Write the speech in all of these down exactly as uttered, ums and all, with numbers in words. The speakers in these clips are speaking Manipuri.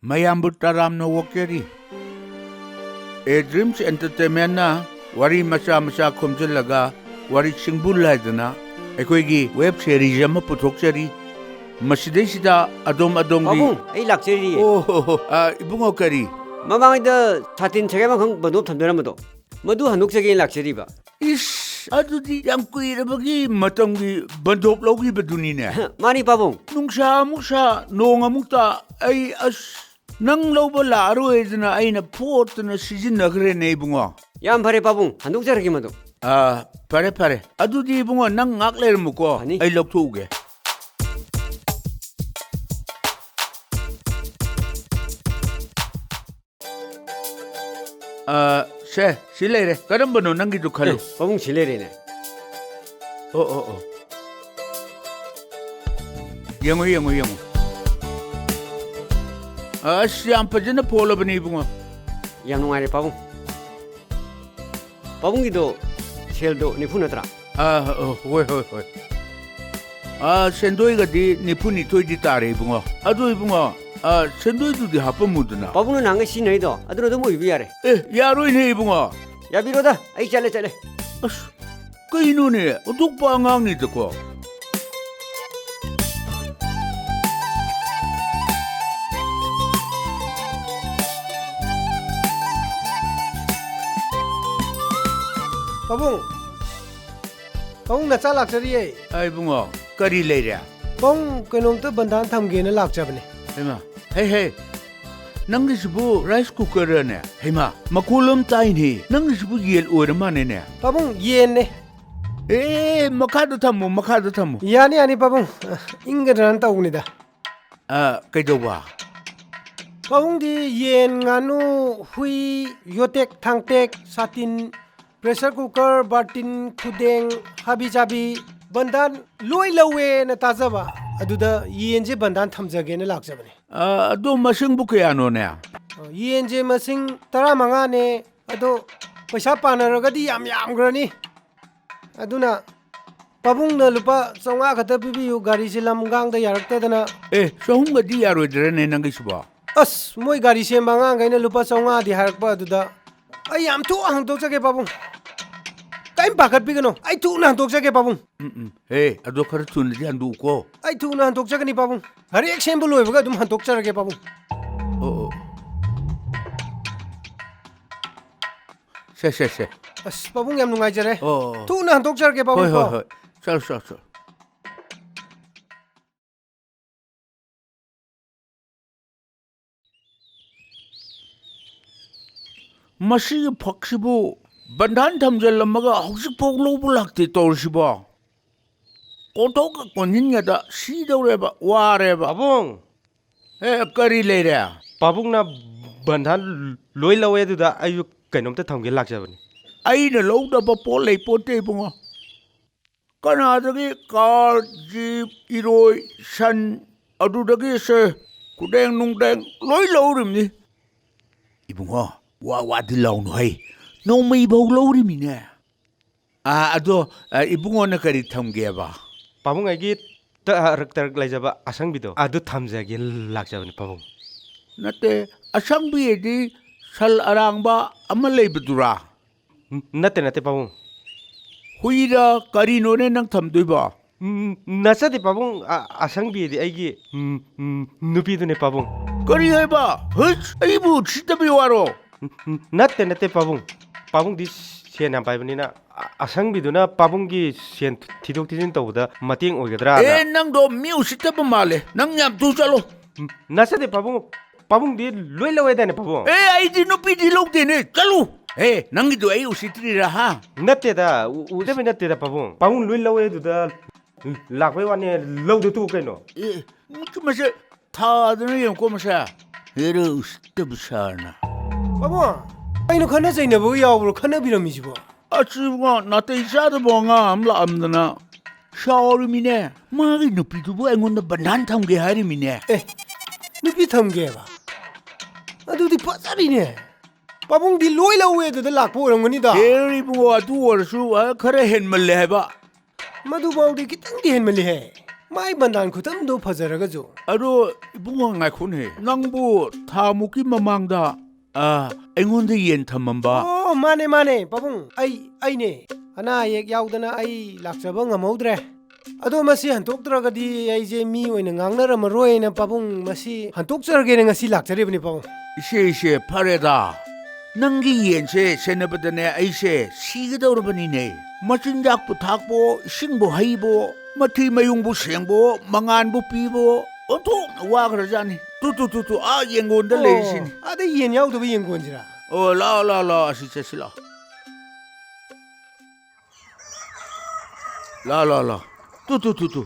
ꯃꯌꯥꯝꯕꯨ ꯇꯔꯥꯝꯅ ꯑꯣꯛꯆꯔꯤ꯫ ꯑꯦ ꯗ꯭ꯔꯤꯝꯁ ꯑꯦꯟꯇꯔꯇꯦꯟꯃꯦꯟꯅ ꯋꯥꯔꯤ ꯃꯆꯥ ꯃꯆꯥ ꯈꯣꯝꯖꯤꯜꯂꯒ ꯋꯥꯔꯤ ꯁꯤꯡꯕꯨꯜ ꯍꯥꯏꯗꯅ ꯑꯩꯈꯣꯏꯒꯤ ꯋꯦꯕ ꯁꯦꯔꯤꯁ ꯑꯃ ꯄꯨꯊꯣꯛꯆꯔꯤ꯫ ꯃꯁꯤꯗꯩꯁꯤꯗ ꯑꯗꯣꯝ ꯑꯗꯣꯝꯒꯤ ꯄꯥꯕꯨꯡ, ꯑꯩ ꯂꯥꯛꯆꯔꯤꯌꯦ꯫ ꯑꯣ ꯍꯣ ꯍꯣ꯫ ꯑ, ꯏꯕꯨꯡꯉꯣ ꯀꯔꯤ? ꯃꯃꯥꯡꯗ ꯁꯥꯇꯤꯟ ꯁꯦꯒꯥꯏ ꯃꯈꯪ ꯕꯟꯗꯣꯞ ꯊꯝꯖꯔꯝꯕꯗꯣ, ꯃꯗꯨ ꯍꯟꯗꯣꯛꯆꯒꯦꯅ ꯂꯥꯛꯆꯔꯤꯕ꯫ ꯏꯁ, ꯑꯗꯨꯗꯤ ꯌꯥꯝ ꯀꯨꯏꯔꯕꯒꯤ ꯃꯇꯝꯒꯤ ꯕꯟꯗꯣꯞ ꯂꯧꯈꯤꯕꯗꯨꯅꯤꯅꯦ꯫ ꯃꯥꯅꯤ ꯄꯥꯕꯨꯡ꯫ ꯅꯨꯡꯁꯥ ꯑꯃꯨꯛ ꯁꯥ, ꯅꯣꯡ ꯑꯃꯨꯛ ꯇꯥ, ꯑꯩ ꯑꯁ, ꯅꯪ ꯂꯧꯕ ꯂꯥꯛꯑꯔꯣꯏꯗꯅ ꯑꯩꯅ ꯐꯣꯠꯇꯅ ꯁꯤꯖꯤꯟꯅꯈ꯭ꯔꯦꯅꯦ ꯏꯕꯨꯡꯉꯣ꯫ ꯌꯥꯝ ꯐꯔꯦ ꯄꯥꯕꯨꯡ, ꯍꯟꯗꯣꯛꯆꯔꯒꯦ ꯃꯗꯨ꯫ ꯑꯥ, ꯐꯔꯦ ꯐꯔꯦ꯫ ꯑꯗꯨꯗꯤ ꯏꯕꯨꯡꯉꯣ, ꯅꯪ ꯉꯥꯛ ꯂꯩꯔꯝꯃꯨꯀꯣ꯫ ꯐꯅꯤ꯫ ꯑꯩ ꯂꯧꯊꯣꯛꯎꯒꯦ꯫ ꯑ, ꯁꯦ, ꯁꯤ ꯂꯩꯔꯦ꯫ ꯀꯔꯝꯕꯅꯣ ꯅꯪꯒꯤꯗꯨ ꯈꯜꯂꯨ꯫ ꯑꯦ, ꯄꯥꯕꯨꯡ, ꯁꯤ ꯂꯩꯔꯦꯅꯦ꯫ ꯑꯣ, ꯑꯣ, ꯑꯣ꯫ ꯌꯦꯡꯉꯨ, ꯌꯦꯡꯉꯨ, ꯌꯦꯡꯉꯨ꯫ ꯑꯁ, ꯌꯥꯝ ꯐꯖꯅ ꯐꯣꯜꯂꯕꯅꯤ ꯏꯕꯨꯡꯉꯣ꯫ ꯌꯥꯝ ꯅꯨꯡꯉꯥꯏꯔꯦ ꯄꯥꯕꯨꯡ꯫ ꯄꯥꯕꯨꯡꯒꯤꯗꯣ ꯁꯦꯜꯗꯣ ꯅꯤꯐꯨ ꯅꯠꯇ꯭ꯔꯥ? ꯑꯥ, ꯑꯣ, ꯍꯣꯏ, ꯍꯣꯏ, ꯍꯣꯏ꯫ ꯑꯥ, ꯁꯦꯟꯗꯣꯏꯒꯗꯤ ꯅꯤꯐꯨ ꯅꯤꯊꯣꯏꯗꯤ ꯇꯥꯔꯦ ꯏꯕꯨꯡꯉꯣ꯫ ꯑꯗꯨ ꯏꯕꯨꯡꯉꯣ, ꯑꯥ, ꯁꯦꯟꯗꯣꯏꯗꯨꯗꯤ ꯍꯥꯞꯄꯝꯃꯨꯗꯅ꯫ ꯄꯥꯕꯨꯡꯅ ꯅꯍꯥꯟꯒꯩ ꯁꯤꯖꯤꯟꯅꯔꯤꯗꯣ ꯑꯗꯨꯅ ꯑꯗꯨꯝ ꯑꯣꯏꯕ ꯌꯥꯔꯦ꯫ ꯑꯦ, ꯌꯥꯔꯣꯏꯅꯦ ꯏꯕꯨꯡꯉꯣ꯫ ꯌꯥꯕꯤꯔꯣꯗ, ꯑꯩ ꯆꯠꯂꯦ, ꯆꯠꯂꯦ꯫ ꯑꯁ, ꯀꯩꯅꯣꯅꯦ, ꯑꯣꯟꯊꯣꯛꯄ ꯑꯉꯥꯡꯅꯤꯗꯀꯣ꯫ ꯄꯥꯕꯨꯡ, ꯄꯥꯕꯨꯡ, ꯅꯆꯥ ꯂꯥꯛꯆꯔꯤꯌꯦ꯫ ꯑꯩ ꯏꯕꯨꯡꯉꯣ, ꯀꯔꯤ ꯂꯩꯔꯦ? ꯄꯥꯕꯨꯡ, ꯀꯩꯅꯣꯝꯇ ꯕꯟꯗꯥꯟ ꯊꯝꯒꯦꯅ ꯂꯥꯛꯆꯕꯅꯦ꯫ ꯍꯩꯃꯥ, ꯍꯩ, ꯍꯩ, ꯅꯪꯒꯤꯁꯤꯕꯨ ꯔꯥꯏꯁ ꯀꯨꯀꯔꯔꯅꯦ? ꯍꯩꯃꯥ, ꯃꯈꯣꯜ ꯑꯃ ꯇꯥꯏꯅꯦ꯫ ꯅꯪꯒꯤꯁꯤꯕꯨ ꯌꯦꯟ ꯑꯣꯏꯔ ꯃꯥꯜꯂꯦꯅꯦ꯫ ꯄꯥꯕꯨꯡ, ꯌꯦꯟꯅꯦ꯫ ꯑꯦ, ꯃꯈꯥꯗ ꯊꯝꯃꯨ, ꯃꯈꯥꯗ ꯊꯝꯃꯨ꯫ ꯌꯥꯅꯤ, ꯌꯥꯅꯤ, ꯄꯥꯕꯨꯡ꯫ ꯏꯪꯒꯗ꯭ꯔꯅ ꯇꯧꯕꯅꯤꯗ꯫ ꯑ, ꯀꯩꯗꯧꯕ? ꯄꯥꯕꯨꯡꯗꯤ ꯌꯦꯟ, ꯉꯥꯅꯨ, ꯍꯨꯏ, ꯌꯣꯇꯦꯛ, ꯊꯥꯡꯇꯦꯛ, ꯁꯥꯇꯤꯟ, ꯄ꯭ꯔꯦꯁꯔ ꯀꯨꯀꯔ, ꯕꯥꯔꯇꯤꯟ, ꯈꯨꯗꯦꯡ, ꯍꯥꯕꯤ ꯆꯥꯕꯤ, ꯕꯟꯗꯥꯟ ꯂꯣꯏ ꯂꯧꯋꯦꯅ ꯇꯥꯖꯕ꯫ ꯑꯗꯨꯗ ꯌꯦꯟꯁꯦ ꯕꯟꯗꯥꯟ ꯊꯝꯖꯒꯦꯅ ꯂꯥꯛꯆꯕꯅꯦ꯫ ꯑ, ꯑꯗꯣ ꯃꯁꯤꯡꯕꯨ ꯀꯌꯥꯅꯣꯅꯦ? ꯑ, ꯌꯦꯟꯁꯦ ꯃꯁꯤꯡ ꯇꯔꯥꯃꯉꯥꯅꯦ꯫ ꯑꯗꯣ ꯄꯩꯁꯥ ꯄꯥꯅꯔꯒꯗꯤ ꯌꯥꯝ ꯌꯥꯝꯈ꯭ꯔꯅꯤ꯫ ꯑꯗꯨꯅ ꯄꯥꯕꯨꯡꯅ ꯂꯨꯄꯥ ꯆꯥꯝꯃꯉꯥ ꯈꯛꯇ ꯄꯤꯕꯤꯌꯨ, ꯒꯥꯔꯤꯁꯦ ꯂꯝꯒꯥꯡꯗ ꯌꯥꯔꯛꯇꯗꯅ꯫ ꯑꯦ, ꯆꯍꯨꯝꯒꯗꯤ ꯌꯥꯔꯣꯏꯗ꯭ꯔꯅꯦ ꯅꯪꯒꯤꯁꯤꯕꯣ? ꯑꯁ, ꯃꯣꯏ ꯒꯥꯔꯤ ꯁꯦꯝꯕ ꯑꯉꯥꯡꯈꯩꯅ ꯂꯨꯄꯥ ꯆꯥꯝꯃꯉꯥꯗꯤ ꯍꯥꯏꯔꯛꯄ ꯑꯗꯨꯗ ꯑꯩ ꯌꯥꯝ ꯊꯨꯅ ꯍꯟꯗꯣꯛꯆꯒꯦ, ꯄꯥꯕꯨꯡ꯫ ꯀꯔꯤꯝ ꯄꯥꯈꯠꯄꯤꯒꯅꯨ, ꯑꯩ ꯊꯨꯅ ꯍꯟꯗꯣꯛꯆꯒꯦ, ꯄꯥꯕꯨꯡ꯫ ꯎꯝ, ꯎꯝ꯫ ꯍꯦ, ꯑꯗꯣ ꯈꯔ ꯊꯨꯅꯗꯤ ꯍꯟꯗꯣꯛꯎꯀꯣ꯫ ꯑꯩ ꯊꯨꯅ ꯍꯟꯗꯣꯛꯆꯒꯅꯤ, ꯄꯥꯕꯨꯡ꯫ ꯍꯦꯛ ꯁꯦꯝꯕ ꯂꯣꯏꯕꯒ ꯑꯗꯨꯝ ꯍꯟꯗꯣꯛꯆꯔꯒꯦ, ꯄꯥꯕꯨꯡ꯫ ꯑꯣ, ꯑꯣ꯫ ꯁꯦ, ꯁꯦ, ꯁꯦ꯫ ꯑꯁ, ꯄꯥꯕꯨꯡ, ꯌꯥꯝ ꯅꯨꯡꯉꯥꯏꯖꯔꯦ꯫ ꯑꯣ, ꯑꯣ꯫ ꯊꯨꯅ ꯍꯟꯗꯣꯛꯆꯔꯒꯦ, ꯄꯥꯕꯨꯡ, ꯍꯣꯏ, ꯍꯣꯏ, ꯀꯣ꯫ ꯍꯣꯏ꯫ ꯆꯠꯂꯣ, ꯆꯠꯂꯣ, ꯆꯠꯂꯣ꯫ ꯃꯁꯤꯒꯤ ꯐꯛꯁꯤꯕꯨ ꯕꯟꯙꯥꯟ ꯊꯝꯖꯤꯜꯂꯝꯃꯒ ꯍꯧꯖꯤꯛꯐꯥꯎ ꯂꯧꯕ ꯂꯥꯛꯇꯦ ꯇꯧꯔꯤꯁꯤꯕꯣ? ꯀꯣꯟꯊꯣꯛꯀ ꯀꯣꯟꯁꯤꯟꯒꯗ ꯁꯤꯗꯧꯔꯦꯕ, ꯋꯥꯔꯦꯕ꯫ ꯄꯥꯕꯨꯡ! ꯑꯦ, ꯀꯔꯤ ꯂꯩꯔꯦ? ꯄꯥꯕꯨꯡꯅ ꯕꯟꯙꯥꯟ ꯂꯣꯏ ꯂꯧꯋꯦ, ꯑꯗꯨꯗ ꯑꯩꯁꯨ ꯀꯩꯅꯣꯝꯇ ꯊꯝꯒꯦ ꯂꯥꯛꯆꯕꯅꯤ꯫ ꯑꯩꯅ ꯂꯧꯗꯕ ꯄꯣꯠ ꯂꯩ ꯄꯣꯠꯇꯦ, ꯏꯕꯨꯡꯉꯣ꯫ ꯀꯅꯥꯗꯒꯤ ꯀꯥꯔ, ꯖꯤꯞ, ꯏꯔꯣꯏ, ꯁꯟ, ꯑꯗꯨꯗꯒꯤ ꯁꯦ, ꯈꯨꯗꯦꯡ ꯅꯨꯡꯗꯦꯡ ꯂꯣꯏ ꯂꯧꯔꯤꯝꯅꯤ꯫ ꯏꯕꯨꯡꯉꯣ, ꯋꯥ ꯋꯥꯗꯤ ꯂꯥꯎꯅꯨ ꯍꯩ꯫ ꯅꯣꯡꯃꯩ ꯐꯥꯎ ꯂꯧꯔꯤꯃꯤꯅꯦ꯫ ꯑꯥ, ꯑꯗꯣ, ꯑ, ꯏꯕꯨꯡꯉꯣꯅ ꯀꯔꯤ ꯊꯝꯒꯦꯕ? ꯄꯥꯕꯨꯡ, ꯑꯩꯒꯤ ꯇ-, ꯇꯔꯛ ꯇꯔꯛ ꯂꯩꯖꯕ ꯑꯁꯪꯕꯤꯗꯣ, ꯑꯗꯨ ꯊꯝꯖꯒꯦ ꯂꯥꯛꯆꯕꯅꯤ, ꯄꯥꯕꯨꯡ꯫ ꯅꯠꯇꯦ, ꯑꯁꯪꯕꯤꯗꯤ ꯁꯜ ꯑꯔꯥꯡꯕ ꯑꯃ ꯂꯩꯕꯗꯨꯔꯥ? ꯅꯠꯇꯦ, ꯅꯠꯇꯦ, ꯄꯥꯕꯨꯡ꯫ ꯍꯨꯏꯔ ꯀꯔꯤꯅꯣꯅꯦ ꯅꯪ ꯊꯝꯗꯣꯏꯕꯣ? ꯎꯝ, ꯅꯠꯆꯗꯦ, ꯄꯥꯕꯨꯡ꯫ ꯑ-, ꯑꯁꯪꯕꯤꯗꯤ ꯑꯩꯒꯤ, ꯎꯝ, ꯎꯝ, ꯅꯨꯄꯤꯗꯨꯅꯦ, ꯄꯥꯕꯨꯡ꯫ ꯀꯔꯤ ꯍꯥꯏꯕ? ꯍꯩꯁ, ꯑꯩꯕꯨ ꯎꯁꯤꯠꯇꯕꯤ ꯋꯥꯔꯣ? ꯎꯝ, ꯎꯝ, ꯅꯠꯇꯦ, ꯅꯠꯇꯦ, ꯄꯥꯕꯨꯡ꯫ ꯄꯥꯕꯨꯡꯗꯤ ꯁꯦꯟ ꯌꯥꯝ ꯄꯥꯏꯕꯅꯤꯅ, ꯑ-, ꯑꯁꯪꯕꯤꯗꯨꯅ ꯄꯥꯕꯨꯡꯒꯤ ꯁꯦꯟ ꯊꯤꯗꯣꯛ ꯊꯤꯖꯤꯟ ꯇꯧꯕꯗ ꯃꯇꯦꯡ ꯑꯣꯏꯒꯗ꯭ꯔꯥꯅ꯫ ꯑꯦ, ꯅꯪꯗꯣ ꯃꯤ ꯎꯁꯤꯠꯇꯕ ꯃꯥꯜꯂꯦ꯫ ꯅꯪ ꯌꯥꯝ ꯊꯨ ꯆꯠꯂꯣ꯫ ꯎꯝ, ꯅꯠꯆꯗꯦ, ꯄꯥꯕꯨꯡ꯫ ꯄꯥꯕꯨꯡꯗꯤ ꯂꯣꯏ ꯂꯧꯋꯦꯗꯥꯏꯅꯦ, ꯄꯥꯕꯨꯡ? ꯑꯦ, ꯑꯩꯗꯤ ꯅꯨꯄꯤꯗꯤ ꯂꯧꯗꯦꯅꯦ꯫ ꯆꯠꯂꯨ꯫ ꯑꯦ, ꯅꯪꯒꯤꯗꯣ ꯑꯩ ꯎꯁꯤꯠꯇ꯭ꯔꯤꯔꯥ, ꯍꯥ? ꯅꯠꯇꯦꯗ, ꯎ-, ꯎꯗꯕꯩ ꯅꯠꯇꯦꯗ, ꯄꯥꯕꯨꯡ꯫ ꯄꯥꯕꯨꯡ ꯂꯣꯏ ꯂꯧꯋꯦ ꯑꯗꯨꯗ ꯂꯥꯛꯄꯩ ꯋꯥꯅꯦ, ꯂꯧꯗ ꯇꯣꯛꯎ ꯀꯩꯅꯣ꯫ ꯑꯦ, ꯃꯁꯦ ꯊꯥꯗꯅ ꯌꯦꯡꯉꯨꯀꯣ, ꯃꯁꯦ꯫ ꯍꯦꯔꯣ ꯎꯁꯤꯠꯇꯕ ꯁꯥꯔꯅ꯫ ꯄꯥꯕꯨꯡ, ꯀꯩꯅꯣ ꯈꯠꯅ ꯆꯩꯅꯕꯒ ꯌꯥꯎꯕ꯭ꯔꯣ, ꯈꯠꯅꯕꯤꯔꯝꯃꯤꯁꯤꯕꯣ? ꯑꯁꯤꯕꯣ, ꯅꯥꯇꯩ ꯆꯥꯗꯕ ꯑꯉꯥꯡ ꯑꯃ ꯂꯥꯛꯑꯝꯗꯅ ꯁꯥꯎꯔꯤꯃꯤꯅꯦ꯫ ꯃꯥꯒꯤ ꯅꯨꯄꯤꯗꯨꯕꯨ ꯑꯩꯉꯣꯟꯗ ꯕꯟꯙꯥꯟ ꯊꯝꯒꯦ ꯍꯥꯏꯔꯤꯃꯤꯅꯦ꯫ ꯑꯦ, ꯅꯨꯄꯤ ꯊꯝꯒꯦꯕ? ꯑꯗꯨꯗꯤ ꯐꯖꯔꯤꯅꯦ꯫ ꯄꯥꯕꯨꯡꯗꯤ ꯂꯣꯏ ꯂꯧꯋꯦ ꯑꯗꯨꯗ ꯂꯥꯛꯄ ꯑꯣꯏꯔꯝꯒꯅꯤꯗ꯫ ꯑꯦ, ꯏꯕꯨꯡꯉꯣ, ꯑꯗꯨ ꯑꯣꯏꯔꯁꯨ, ꯑ, ꯈꯔ ꯍꯦꯟꯃꯜꯂꯦ ꯍꯥꯏꯕ꯫ ꯃꯗꯨꯐꯥꯎꯗꯤ ꯈꯤꯇꯪꯗꯤ ꯍꯦꯟꯃꯜꯂꯤꯍꯦ꯫ ꯃꯥꯏ ꯕꯟꯗꯥꯟ ꯈꯨꯊꯝꯗꯣ ꯐꯖꯔꯒꯁꯨ꯫ ꯑꯗꯣ ꯏꯕꯨꯡꯉꯣ, ꯉꯥꯏꯈꯣꯅꯦ, ꯅꯪꯕꯨ ꯊꯥꯃꯨꯛꯀꯤ ꯃꯃꯥꯡꯗ, ꯑ, ꯑꯩꯉꯣꯟꯗ ꯌꯦꯟ ꯊꯝꯃꯝꯕ? ꯑꯣ, ꯃꯥꯅꯦ, ꯃꯥꯅꯦ, ꯄꯥꯕꯨꯡ, ꯑꯩ, ꯑꯩꯅꯦ꯫ ꯑꯅꯥ ꯑꯌꯦꯛ ꯌꯥꯎꯗꯅ ꯑꯩ ꯂꯥꯛꯆꯕ ꯉꯝꯍꯧꯗ꯭ꯔꯦ꯫ ꯑꯗꯣ ꯃꯁꯤ ꯍꯟꯇꯣꯛꯇ꯭ꯔꯒꯗꯤ ꯑꯩꯁꯦ ꯃꯤ ꯑꯣꯏꯅ ꯉꯥꯡꯅꯔꯝꯃꯔꯣꯏꯅ, ꯄꯥꯕꯨꯡ, ꯃꯁꯤ ꯍꯟꯇꯣꯛꯆꯔꯒꯦꯅ ꯉꯁꯤ ꯂꯥꯛꯆꯔꯤꯕꯅꯤ, ꯄꯥꯕꯨꯡ꯫ ꯏꯆꯦ, ꯏꯆꯦ, ꯐꯔꯦꯗ꯫ ꯅꯪꯒꯤ ꯌꯦꯟꯁꯦ ꯁꯦꯟꯅꯕꯗꯅꯦ ꯑꯩꯁꯦ ꯁꯤꯒꯗꯧꯔꯕꯅꯤꯅꯦ꯫ ꯃꯆꯤꯟꯖꯥꯛꯄꯨ ꯊꯥꯛꯄꯣ, ꯏꯁꯤꯡꯕꯨ ꯍꯩꯕꯣ, ꯃꯊꯤ ꯃꯌꯨꯡꯕꯨ ꯁꯦꯡꯕꯣ, ꯃꯉꯥꯟꯕꯨ ꯄꯤꯕꯣ, ꯑꯣꯟꯊꯣꯛꯅ ꯋꯥꯈ꯭ꯔꯖꯥꯠꯅꯤ꯫ ꯇꯨ, ꯇꯨ, ꯇꯨ, ꯇꯨ, ꯑꯥ ꯌꯦꯡꯒꯣꯟꯗ ꯑꯣ, ꯂꯩꯔꯤꯁꯤꯅꯤ꯫ ꯑꯗ ꯌꯦꯟ ꯌꯥꯎꯗꯕ ꯌꯦꯡꯒꯣꯟꯁꯤꯔꯥ? ꯑꯣ, ꯂꯥꯛꯑꯣ, ꯂꯥꯛꯑꯣ, ꯂꯥꯛꯑꯣ, ꯑꯁꯤ ꯆꯠꯁꯤ ꯂꯥꯛꯑꯣ꯫ ꯂꯥꯛꯑꯣ, ꯂꯥꯛꯑꯣ, ꯂꯥꯛꯑꯣ꯫ ꯇꯨ, ꯇꯨ, ꯇꯨ, ꯇꯨ꯫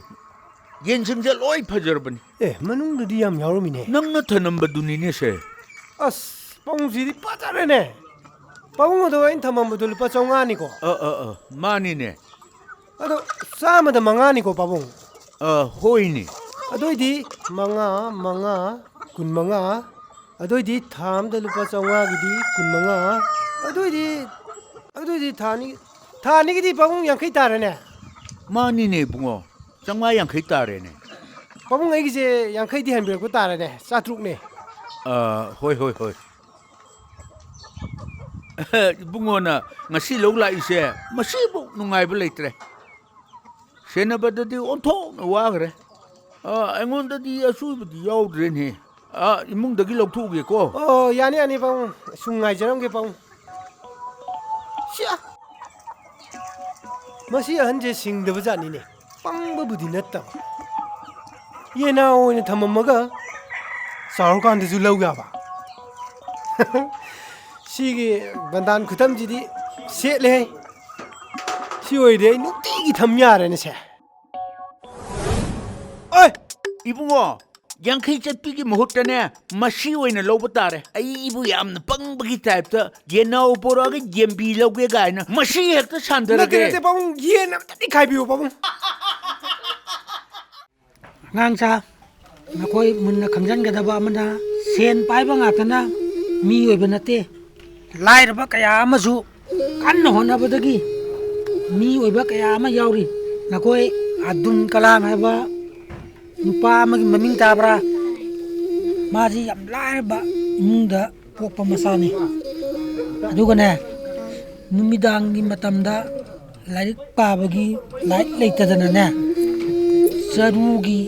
ꯌꯦꯟꯁꯤꯡꯁꯦ ꯂꯣꯏ ꯐꯖꯔꯕꯅꯤ꯫ ꯑꯦ, ꯃꯅꯨꯡꯗꯗꯤ ꯌꯥꯝ ꯌꯥꯎꯔꯝꯃꯤꯅꯦ꯫ ꯅꯪꯅ ꯊꯅꯝꯕꯗꯨꯅꯤꯅꯦ ꯁꯦ꯫ ꯑꯁ, ꯄꯥꯕꯨꯡꯁꯤꯗꯤ ꯐꯖꯔꯦꯅꯦ꯫ ꯄꯥꯕꯨꯡ, ꯑꯗꯣ ꯑꯩꯅ ꯊꯝꯃꯝꯕꯗꯣ ꯂꯨꯄꯥ ꯆꯥꯝꯃꯉꯥꯅꯤꯀꯣ? ꯑ, ꯑ, ꯑ, ꯃꯥꯅꯤꯅꯦ꯫ ꯑꯗꯣ ꯆꯥꯝꯃꯗ ꯃꯉꯥꯅꯤꯀꯣ, ꯄꯥꯕꯨꯡ? ꯑ, ꯍꯣꯏꯅꯦ꯫ ꯑꯗꯨꯏꯗꯤ ꯃꯉꯥ, ꯃꯉꯥ, ꯀꯨꯟꯃꯉꯥ, ꯑꯗꯨꯏꯗꯤ ꯊꯥ ꯑꯝꯗ ꯂꯨꯄꯥ ꯆꯥꯝꯃꯉꯥꯒꯤꯗꯤ ꯀꯨꯟꯃꯉꯥ, ꯑꯗꯨꯏꯗꯤ, ꯑꯗꯨꯏꯗꯤ ꯊꯥ ꯑꯅꯤ, ꯊꯥ ꯑꯅꯤꯒꯤꯗꯤ ꯄꯥꯕꯨꯡ ꯌꯥꯡꯈꯩ ꯇꯥꯔꯦꯅꯦ꯫ ꯃꯥꯅꯤꯅꯦ ꯏꯕꯨꯡꯉꯣ, ꯆꯥꯝꯃꯉꯥ ꯌꯥꯡꯈꯩ ꯇꯥꯔꯦꯅꯦ꯫ ꯄꯥꯕꯨꯡ, ꯑꯩꯒꯤꯁꯦ ꯌꯥꯡꯈꯩꯗꯤ ꯍꯟꯕꯤꯔꯛꯄ ꯇꯥꯔꯦꯅꯦ, ꯆꯥꯇ꯭ꯔꯨꯛꯅꯦ꯫ ꯑꯥ, ꯍꯣꯏ, ꯍꯣꯏ, ꯍꯣꯏ꯫ ꯏꯕꯨꯡꯉꯣꯅ ꯉꯁꯤ ꯂꯧ ꯂꯥꯛꯏꯁꯦ, ꯃꯁꯤꯕꯨ ꯅꯨꯡꯉꯥꯏꯕ ꯂꯩꯇ꯭ꯔꯦ꯫ ꯁꯦꯟꯅꯕꯗꯗꯤ ꯑꯣꯟꯊꯣꯛꯅ ꯋꯥꯈ꯭ꯔꯦ꯫ ꯑꯥ, ꯑꯩꯉꯣꯟꯗꯗꯤ ꯑꯁꯣꯏꯕꯗꯤ ꯌꯥꯎꯗ꯭ꯔꯦꯅꯦ꯫ ꯑꯥ, ꯏꯃꯨꯡꯗꯒꯤ ꯂꯧꯊꯣꯛꯎꯒꯦꯀꯣ꯫ ꯑꯣ, ꯌꯥꯅꯤ, ꯌꯥꯅꯤ, ꯄꯥꯕꯨꯡ꯫ ꯁꯨꯝ ꯉꯥꯏꯖꯔꯝꯒꯦ, ꯄꯥꯕꯨꯡ꯫ ꯁꯤꯌꯥ! ꯃꯁꯤ ꯑꯍꯟꯁꯦ ꯁꯤꯡꯗꯕ ꯖꯥꯠꯅꯤꯅꯦ꯫ ꯄꯪꯕꯕꯨꯗꯤ ꯅꯠꯇꯕ꯫ ꯌꯦꯅꯥꯎ ꯑꯣꯏꯅ ꯊꯝꯃꯝꯃꯒ ꯆꯥꯎꯔꯀꯥꯟꯗꯁꯨ ꯂꯧ ꯌꯥꯕ꯫ ꯁꯤꯒꯤ ꯕꯟꯗꯥꯟ ꯈꯨꯊꯝꯁꯤꯗꯤ ꯁꯦꯠꯂꯦꯍꯦ꯫ ꯁꯤ ꯑꯣꯏꯔꯗꯤ ꯑꯩ ꯅꯨꯡꯇꯤꯒꯤ ꯊꯝ ꯌꯥꯔꯦꯅꯦ ꯁꯦ꯫ ꯑꯣꯏ! ꯏꯕꯨꯡꯉꯣ, ꯌꯥꯡꯈꯩ ꯆꯠꯄꯤꯒꯤ ꯃꯍꯨꯠꯇꯅꯦ, ꯃꯁꯤ ꯑꯣꯏꯅ ꯂꯧꯕ ꯇꯥꯔꯦ꯫ ꯑꯩꯕꯨ ꯌꯥꯝꯅ ꯄꯪꯕꯒꯤ ꯇꯥꯏꯞꯇ ꯌꯦꯅꯥꯎ ꯄꯣꯔꯛꯑꯒ ꯌꯦꯟꯕꯤ ꯂꯧꯒꯦ ꯀꯥꯏꯅ꯫ ꯃꯁꯤ ꯍꯦꯛꯇ ꯁꯥꯟꯗꯔꯒꯦ꯫ ꯅꯠꯇꯦ, ꯅꯠꯇꯦ, ꯄꯥꯕꯨꯡ, ꯌꯦꯟ ꯑꯝꯇꯗꯤ ꯈꯥꯏꯕꯤꯌꯨ, ꯄꯥꯕꯨꯡ꯫ ꯑꯉꯥꯡꯁꯥ, ꯅꯈꯣꯏ ꯃꯨꯟꯅ ꯈꯪꯖꯤꯟꯒꯗꯕ ꯑꯃꯅ, ꯁꯦꯟ ꯄꯥꯏꯕ ꯉꯥꯛꯇꯅ ꯃꯤ ꯑꯣꯏꯕ ꯅꯠꯇꯦ꯫ ꯂꯥꯏꯔꯕ ꯀꯌꯥ ꯑꯃꯁꯨ ꯀꯟꯅ ꯍꯣꯠꯅꯕꯗꯒꯤ ꯃꯤ ꯑꯣꯏꯕ ꯀꯌꯥ ꯑꯃ ꯌꯥꯎꯔꯤ꯫ ꯅꯈꯣꯏ ꯑꯗꯨꯝ ꯀꯂꯥꯝ ꯍꯥꯏꯕ ꯅꯨꯄꯥ ꯑꯃꯒꯤ ꯃꯃꯤꯡ ꯇꯥꯕ꯭ꯔꯥ? ꯃꯥꯁꯤ ꯌꯥꯝ ꯂꯥꯏꯔꯕ ꯏꯃꯨꯡꯗ ꯄꯣꯛꯄ ꯃꯆꯥꯅꯤ꯫ ꯑꯗꯨꯒꯅꯦ, ꯅꯨꯃꯤꯗꯥꯡꯒꯤ ꯃꯇꯝꯗ ꯂꯥꯏꯔꯤꯛ ꯄꯥꯕꯒꯤ ꯂꯥꯏꯔꯤꯛ ꯂꯩꯇꯗꯅꯅꯦ, ꯆꯔꯨꯒꯤ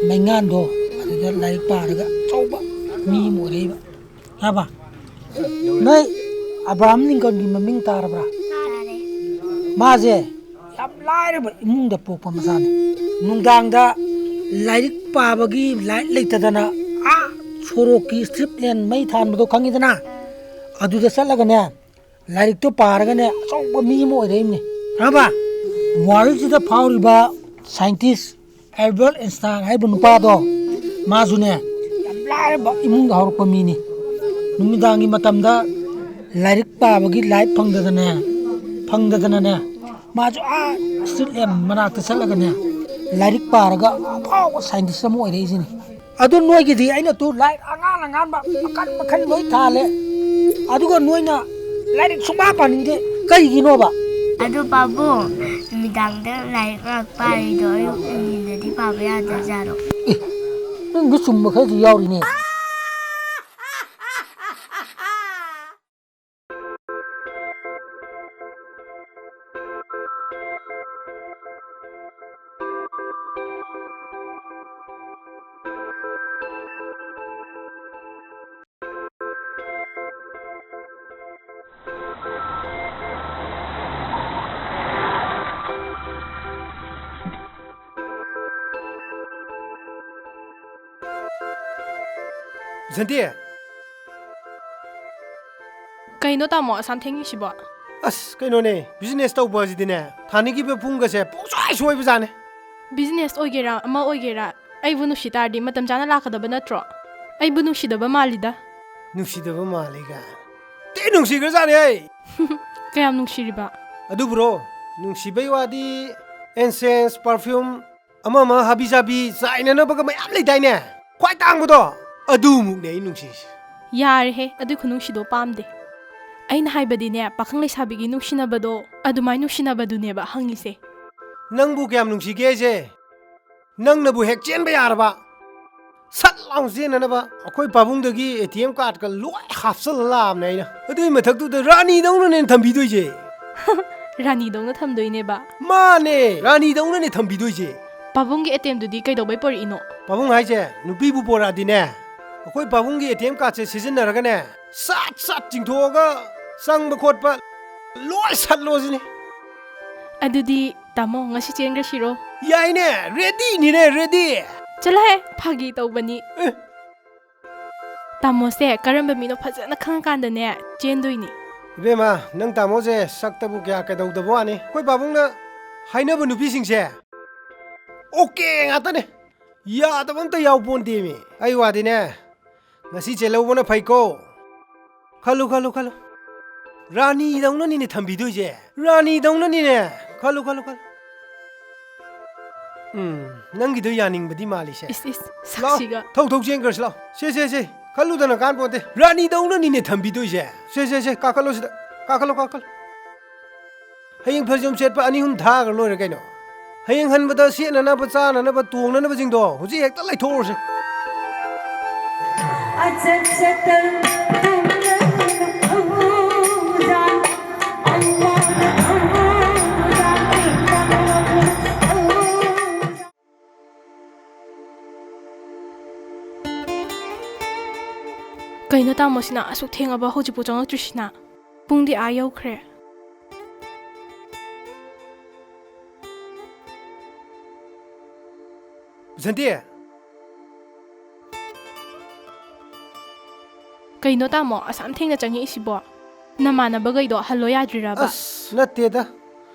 ꯃꯩꯉꯥꯟꯗꯣ, ꯑꯗꯨꯗ ꯂꯥꯏꯔꯤꯛ ꯄꯥꯔꯒ ꯑꯆꯧꯕ ꯃꯤ ꯑꯃ ꯑꯣꯏꯔꯛꯏꯕ꯫ ꯇꯥꯕ? ꯅꯣꯏ ꯑꯕ꯭ꯔꯥꯍꯝ ꯂꯤꯡꯀꯟꯒꯤ ꯃꯃꯤꯡ ꯇꯥꯔꯕ꯭ꯔꯥ? ꯇꯥꯔꯦ꯫ ꯃꯥꯁꯦ ꯌꯥꯝ ꯂꯥꯏꯔꯕ ꯏꯃꯨꯡꯗ ꯄꯣꯛꯄ ꯃꯆꯥꯅꯤ꯫ ꯅꯨꯡꯗꯥꯡꯗ ꯂꯥꯏꯔꯤꯛ ꯄꯥꯕꯒꯤ ꯂꯥꯏꯔꯤꯛ ꯂꯩꯇꯗꯅ, ꯑꯥ ꯁꯣꯔꯣꯛꯀꯤ ꯁ꯭ꯇ꯭ꯔꯤꯠ ꯂꯦꯝ ꯃꯩ ꯊꯥꯟꯕꯗꯣ ꯈꯪꯉꯤꯗꯅ, ꯑꯗꯨꯗ ꯆꯠꯂꯒꯅꯦ, ꯂꯥꯏꯔꯤꯛꯇꯣ ꯄꯥꯔꯒꯅꯦ, ꯑꯆꯧꯕ ꯃꯤ ꯑꯃ ꯑꯣꯏꯔꯛꯏꯕꯅꯤ꯫ ꯈꯪꯉꯕ? ꯋꯥꯔꯜꯁꯤꯗ ꯐꯥꯎꯔꯤꯕ ꯁꯥꯏꯟꯇꯤꯁ ꯑꯦꯜꯕꯔꯠ ꯑꯦꯟꯁꯇꯥꯏꯟ ꯍꯥꯏꯕ ꯅꯨꯄꯥꯗꯣ, ꯃꯥꯁꯨꯅꯦ, ꯌꯥꯝ ꯂꯥꯏꯔꯕ ꯏꯃꯨꯡꯗ ꯍꯧꯔꯛꯄ ꯃꯤꯅꯤ꯫ ꯅꯨꯃꯤꯗꯥꯡꯒꯤ ꯃꯇꯝꯗ ꯂꯥꯏꯔꯤꯛ ꯄꯥꯕꯒꯤ ꯂꯥꯏꯠ ꯐꯪꯗꯗꯅꯦ, ꯐꯪꯗꯗꯅꯅꯦ, ꯃꯥꯁꯨ ꯑꯥ ꯁ꯭ꯇ꯭ꯔꯤꯠ ꯂꯦꯝ ꯃꯅꯥꯛꯇ ꯆꯠꯂꯒꯅꯦ, ꯂꯥꯏꯔꯤꯛ ꯄꯥꯔꯒ ꯑꯐꯥꯎꯕ ꯁꯥꯏꯟꯇꯤꯁ ꯑꯃ ꯑꯣꯏꯔꯛꯏꯁꯤꯅꯤ꯫ ꯑꯗꯨ ꯅꯣꯏꯒꯤꯗꯤ ꯑꯩꯅ ꯇꯨ ꯂꯥꯏꯔꯤꯛ ꯑꯉꯥꯡ ꯑꯉꯥꯡꯕ ꯃꯈꯟ ꯃꯈꯟ ꯂꯣꯏ ꯊꯥꯜꯂꯦ, ꯑꯗꯨꯒ ꯅꯣꯏꯅ ꯂꯥꯏꯔꯤꯛ ꯁꯨꯡꯄꯥ ꯄꯥꯅꯤꯡꯗꯦ, ꯀꯩꯒꯤꯅꯣꯕ? ꯑꯗꯨ ꯄꯥꯕꯨꯡ, ꯅꯨꯃꯤꯗꯥꯡꯗ ꯂꯥꯏꯔꯤꯛ ꯉꯥꯏꯍꯥꯛ ꯄꯥꯔꯤꯗꯣ ꯑꯌꯨꯛ ꯅꯨꯡꯊꯤꯟꯗꯗꯤ ꯄꯥꯕ ꯌꯥꯗꯖꯥꯠꯔꯣ? ꯑꯦ, ꯅꯪꯗꯤ ꯆꯨꯝꯕ ꯈꯔꯁꯨ ꯌꯥꯎꯔꯤꯅꯦ꯫ ꯖꯟꯇꯤ! ꯀꯩꯅꯣ ꯇꯥꯃꯣ, ꯑꯁꯥꯝ ꯊꯦꯡꯉꯤꯁꯤꯕꯣ? ꯑꯁ, ꯀꯩꯅꯣꯅꯦ, ꯕꯤꯖꯤꯅꯦꯁ ꯇꯧꯕ ꯑꯁꯤꯗꯤꯅꯦ, ꯊꯥꯅꯤꯒꯤ ꯄꯨꯡꯒꯁꯦ ꯄꯨꯡꯁꯣꯏ ꯁꯣꯏꯕꯖꯥꯠꯅꯦ꯫ ꯕꯤꯖꯤꯅꯦꯁ ꯑꯣꯏꯒꯦꯔꯥ ꯑꯃ ꯑꯣꯏꯒꯦꯔꯥ, ꯑꯩꯕꯨ ꯅꯨꯡꯁꯤ ꯇꯥꯔꯗꯤ ꯃꯇꯝ ꯆꯥꯅ ꯂꯥꯛꯀꯗꯕ ꯅꯠꯇ꯭ꯔꯣ? ꯑꯩꯕꯨ ꯅꯨꯡꯁꯤꯗꯕ ꯃꯥꯜꯂꯤꯗ꯫ ꯅꯨꯡꯁꯤꯗꯕ ꯃꯥꯜꯂꯤꯒ? ꯊꯤ ꯅꯨꯡꯁꯤꯈ꯭ꯔꯖꯥꯠꯅꯦ ꯑꯩ! ꯀꯌꯥꯝ ꯅꯨꯡꯁꯤꯔꯤꯕ? ꯑꯗꯨꯕꯨꯔꯣ, ꯅꯨꯡꯁꯤꯕꯩ ꯋꯥꯗꯤ incense, perfume, ꯑꯃ ꯑꯃ ꯍꯥꯕꯤ ꯖꯥꯕꯤ ꯆꯥꯏꯅꯅꯕꯒ ꯃꯌꯥꯝ ꯂꯩꯗꯥꯏꯅꯦ? ꯈ꯭ꯋꯥꯏ ꯇꯥꯡꯕꯗꯣ, ꯑꯗꯨꯃꯨꯛꯅꯦ ꯑꯩ ꯅꯨꯡꯁꯤꯁꯦ꯫ ꯌꯥꯔꯦꯍꯦ, ꯑꯗꯨꯏ ꯈꯨꯅꯨꯡꯁꯤꯗꯣ ꯄꯥꯝꯗꯦ꯫ ꯑꯩꯅ ꯍꯥꯏꯕꯗꯤꯅꯦ, ꯄꯥꯈꯪ ꯂꯩꯁꯥꯕꯤꯒꯤ ꯅꯨꯡꯁꯤꯅꯕꯗꯣ, ꯑꯗꯨꯃꯥꯏ ꯅꯨꯡꯁꯤꯅꯕꯗꯨꯅꯦꯕ ꯍꯪꯉꯤꯁꯦ꯫ ꯅꯪꯕꯨ ꯀꯌꯥꯝ ꯅꯨꯡꯁꯤꯒꯦ ꯍꯥꯏꯁꯦ? ꯅꯪꯅꯕꯨ ꯍꯦꯛ ꯆꯦꯟꯕ ꯌꯥꯔꯕ, ꯁꯠ ꯂꯥꯎ ꯆꯦꯟꯅꯅꯕ ꯑꯩꯈꯣꯏ ꯄꯥꯕꯨꯡꯗꯒꯤ ꯑꯦ ꯇꯤ ꯑꯦꯝ ꯀꯥꯔꯗꯀ ꯂꯣꯏ ꯍꯥꯞꯆꯜꯂ ꯂꯥꯛꯑꯕꯅꯦ ꯑꯩꯅ꯫ ꯑꯗꯨꯒꯤ ꯃꯊꯛꯇꯨꯗ ꯔꯥꯅꯤꯗꯧꯅꯅꯦ ꯊꯝꯕꯤꯗꯣꯏꯁꯦ꯫ ꯔꯥꯅꯤꯗꯧꯅ ꯊꯝꯗꯣꯏꯅꯦꯕ? ꯃꯥꯅꯦ, ꯔꯥꯅꯤꯗꯧꯅꯅꯦ ꯊꯝꯕꯤꯗꯣꯏꯁꯦ꯫ ꯄꯥꯕꯨꯡꯒꯤ ꯑꯦ ꯇꯤ ꯑꯦꯝꯗꯨꯗꯤ ꯀꯩꯗꯧꯕꯩ ꯄꯣꯔꯛꯏꯅꯣ? ꯄꯥꯕꯨꯡ ꯍꯥꯏꯁꯦ ꯅꯨꯄꯤꯕꯨ ꯄꯣꯔꯛꯑꯗꯤꯅꯦ, ꯑꯩꯈꯣꯏ ꯄꯥꯕꯨꯡꯒꯤ ꯑꯦ ꯇꯤ ꯑꯦꯝ ꯀꯥꯔꯗꯁꯦ ꯁꯤꯖꯤꯟꯅꯔꯒꯅꯦ, ꯁꯠ ꯁꯠ ꯆꯤꯡꯊꯣꯛꯑꯒ ꯆꯪꯕ ꯈꯣꯠꯄ ꯂꯣꯏ ꯁꯠꯂꯣ ꯁꯤꯅꯤ꯫ ꯑꯗꯨꯗꯤ ꯇꯥꯃꯣ, ꯉꯁꯤ ꯆꯦꯟꯈ꯭ꯔꯁꯤꯔꯣ? ꯌꯥꯏꯅꯦ, ꯔꯦꯗꯤꯅꯤꯅꯦ, ꯔꯦꯗꯤ꯫ ꯆꯠꯂꯣꯍꯦ, ꯐꯥꯒꯤ ꯇꯧꯕꯅꯤ꯫ ꯑꯦ꯫ ꯇꯥꯃꯣꯁꯦ ꯀꯔꯝꯕ ꯃꯤꯅꯣ ꯐꯖꯅ ꯈꯪꯉꯀꯥꯟꯗꯅꯦ ꯆꯦꯟꯗꯣꯏꯅꯤ꯫ ꯏꯕꯦꯝꯃ, ꯅꯪ ꯇꯥꯃꯣꯁꯦ ꯁꯛꯇꯕꯨ ꯀꯌꯥ ꯀꯩꯗꯧꯗꯕ ꯋꯥꯅꯤ꯫ ꯑꯩꯈꯣꯏ ꯄꯥꯕꯨꯡꯅ ꯍꯥꯏꯅꯕ ꯅꯨꯄꯤꯁꯤꯡꯁꯦ ꯑꯣꯀꯦ ꯉꯥꯛꯇꯅꯦ, ꯌꯥꯗꯕ ꯑꯝꯇ ꯌꯥꯎꯄꯣꯟꯇꯦꯃꯤ꯫ ꯑꯩ ꯋꯥꯗꯤꯅꯦ, ꯉꯁꯤ ꯆꯦꯜꯍꯧꯕꯅ ꯐꯩꯀꯣ꯫ ꯈꯜꯂꯨ, ꯈꯜꯂꯨ, ꯈꯜꯂꯨ꯫ ꯔꯥꯅꯤꯗꯧꯅꯅꯤꯅꯦ ꯊꯝꯕꯤꯗꯣꯏꯁꯦ꯫ ꯔꯥꯅꯤꯗꯧꯅꯅꯤꯅꯦ꯫ ꯈꯜꯂꯨ, ꯈꯜꯂꯨ, ꯈꯜꯂꯨ꯫ ꯎꯝ, ꯅꯪꯒꯤꯗꯣ ꯌꯥꯅꯤꯡꯕꯗꯤ ꯃꯥꯜꯂꯤꯁꯦ꯫ ꯏꯁ, ꯏꯁ, ꯂꯥꯛꯑꯣ, ꯁꯛꯁꯤꯒ꯫ ꯊꯧ, ꯊꯧ ꯆꯦꯟꯈ꯭ꯔꯁꯤ ꯂꯥꯛꯑꯣ꯫ ꯁꯦ, ꯁꯦ, ꯁꯦ꯫ ꯈꯜꯂꯨꯗꯅ ꯀꯥꯟꯄꯣꯟꯇꯦ꯫ ꯔꯥꯅꯤꯗꯧꯅꯅꯤꯅꯦ ꯊꯝꯕꯤꯗꯣꯏꯁꯦ꯫ ꯁꯦ, ꯁꯦ, ꯁꯦ, ꯀꯥꯈꯠꯂꯣ ꯁꯤꯗ꯫ ꯀꯥꯈꯠꯂꯣ, ꯀꯥꯈꯠꯂꯣ꯫ ꯍꯌꯦꯡ ꯐꯩꯖꯣꯝ ꯁꯦꯠꯄ ꯑꯅꯤ ꯑꯍꯨꯝ ꯊꯥꯈ꯭ꯔ ꯂꯣꯏꯔꯦ ꯀꯩꯅꯣ꯫ ꯍꯌꯦꯡ ꯍꯟꯕꯗ ꯁꯦꯠꯅꯅꯕ, ꯆꯥꯅꯅꯕ, ꯇꯣꯡꯅꯅꯕꯁꯤꯡꯗꯣ ꯍꯧꯖꯤꯛ ꯍꯦꯛꯇ ꯂꯩꯊꯣꯛꯎꯔꯁꯦ꯫ ꯀꯩꯅꯣ ꯇꯥꯃꯣꯁꯤꯅ ꯑꯁꯨꯛ ꯊꯦꯡꯉꯕ ꯍꯧꯖꯤꯛꯄꯨ ꯆꯪꯉꯛꯇ꯭ꯔꯤꯁꯤꯅ? ꯄꯨꯡꯗꯤ ꯑꯥ ꯌꯧꯈ꯭ꯔꯦ꯫ ꯕꯁꯟꯇꯤ! ꯀꯩꯅꯣ ꯇꯥꯃꯣ, ꯑꯁꯥꯝ ꯊꯦꯡꯅ ꯆꯪꯉꯛꯏꯁꯤꯕꯣ? ꯅꯃꯥꯟꯅꯕꯈꯩꯗꯣ ꯍꯜꯂꯣ ꯌꯥꯗ꯭ꯔꯤꯔꯕ? ꯑꯁ, ꯅꯠꯇꯦꯗ꯫